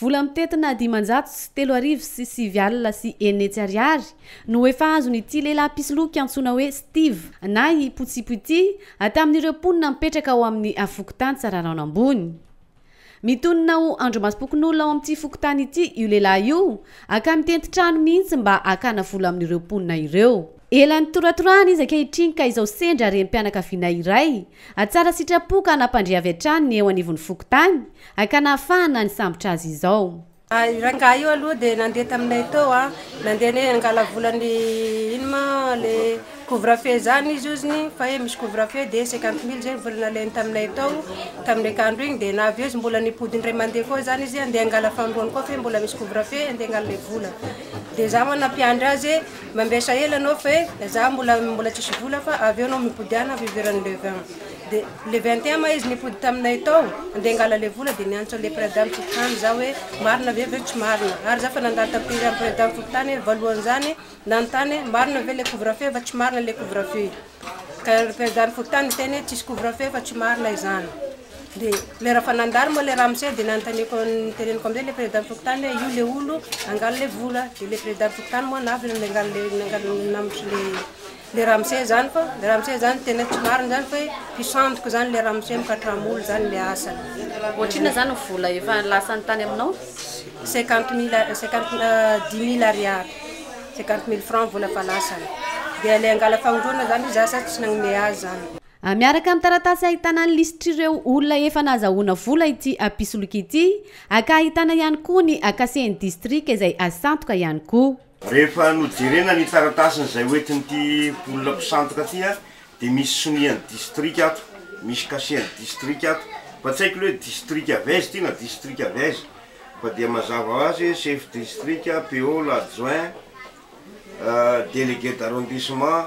Vola mitentina 605 600 ariary no efa azon'ity lehilahy mpisoloky antsoina hoe Steve na i Potsipo ity tamin'ireo mponina mipetraka ao amin'ny fokontany Tsararano Ambony. Mitonona ho andrimasom-pokonolona ao amin'ity fokontany ity io lehilahy io ka mitenty trano mihitsy mba hakana vola amin'ireo mponina ireo. Ela nitoratorahana izy ankehitriny ka izao sendra renim-pianakaviana iray tsara sitrapo ka nampandre avy hatrany ny eo anivon'ny fokontany ka nahafahana nisambotra azy izao. Rangahy io aloha dia nandeha taminay tao a, nandeha ny angala volany ino ma le couvre-feu zany izy oziny, fa hoe misy couvre-feu dia 50 000 zay vola nalainy taminay tao tamin'ny akandro igny. Dia na avy eo izy mbola nipody indray mandeha koa zany izy andeha angala fanindroany koa, fa hoe mbola misy couvre-feu andeha angala le vola. Dia za moa nampiandry azy hoe mampiasa ela anao fa hoe za mbola tsisy vola, fa avy eo anao mipodiana fiverany le 20. Dia le 21 ma izy nipody taminay tao andeha angala le vola, dia niantso le président fokontany za hoe marina ve ve tsy marina, ary za fa nandalo tamin'ny président fokontany voalohany zany nanontany marina ve le couvre-feu fa tsy marina le couvre-feu, ka président fokontany niteny hoe tsisy couvre-feu fa tsy marina izany. Dia le raha fa nandalo moa le ramose, dia nanontaniako, niteneniko amizay le président fokontany hoe io le olo angala le vola. Dia le président fokontany moa navy nangala le nangala namotry le ramose zany, fa le ramose zany tena tsy marina zany fa hoe mpisandoko zany le ramose, mikatramo zany le asany. Ohatrinona zany ny vola efa lasany tany aminao? 50 000, 50, 10 000 ariary, 50 000 francs vola fa lasany. Dia le angala fanindroana zany za sa tsy nagnome azy zany. Miaraka amin'ny taratasy ahitana ny lisitr'ireo olona efa nahazahoana vola ity mpisoloky ity, ka ahitana ihany koa ny cachet-n'ny distrika izay sandoka ihany koa. Rehefa nojerena ny taratasiny izay hoentin'ity olona mpisandoka ty a, dia misy sonian'ny distrika ato, misy cachet-n'ny distrika ato, fa tsy haiko le hoe distrika avy aiza ity na distrika avy aiza, fa dia mazava ho azy hoe chef district, PO, l'adjoint, délégué d'arrondissement.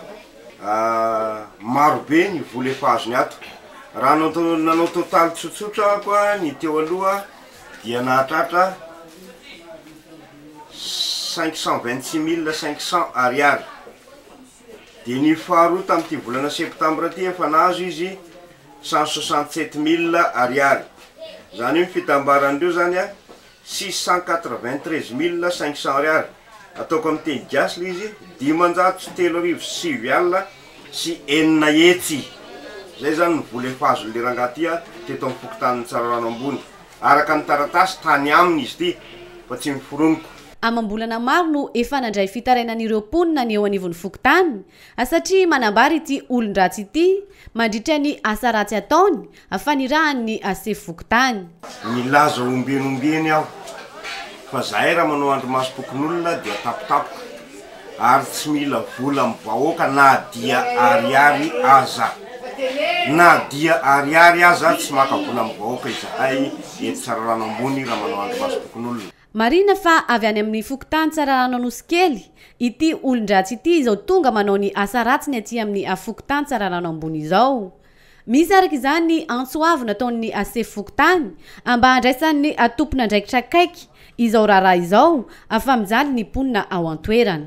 Marobe ny vola efa azony ato. Raha nanao totaly tsotsotra ako a, ny teo aloha dia nahatratra 526 500 ariary. De ny faharoa tamin'ity volana septambra ty efa nahazo izy 167 000 ariary. Zany hoe fitambaran'ireo zany a 693 500 ariary. Ataoko amin'ny teny gasy le izy, 603 609. Zay zany ny vola efa azon'le rangahy ty a teto amin'ny fokontanin'ny Tsararano Ambony, araka ny taratasy tany aminy izy ty fa tsy miforoniko. Amam-bolana maro no efa nandray fitarainan'ireo mponina ny eo anivon'ny fokontany satria manambara ity olon-dratsy ity mandritra ny asa ratsy ataony fa nirahan'ny sefo fokontany. Milaza ombieniombieny aho fa zahay raha manao andrimasom-pokonolona dia tapotapoka ary tsy mila vola amin'ny vahoaka na dia ariary aza, na dia ariary aza tsy maka vola amin'ny vahoaka izahay eto Tsararano Ambony raha manao andrimasom-pokonolona. Marina fa avy any amin'ny fokontany Tsararano Anosikely ity olon-dratsy ity izao tonga manao ny asa ratsiny aty amin'ny fokontany Tsararano Ambony izao. Misy araka izany ny antso avo nataon'ny sefo fokontany mba handraisan'ny tompon'andraikitra akaiky izao raharaha izao fa mijaly ny mponina ao an-toerana.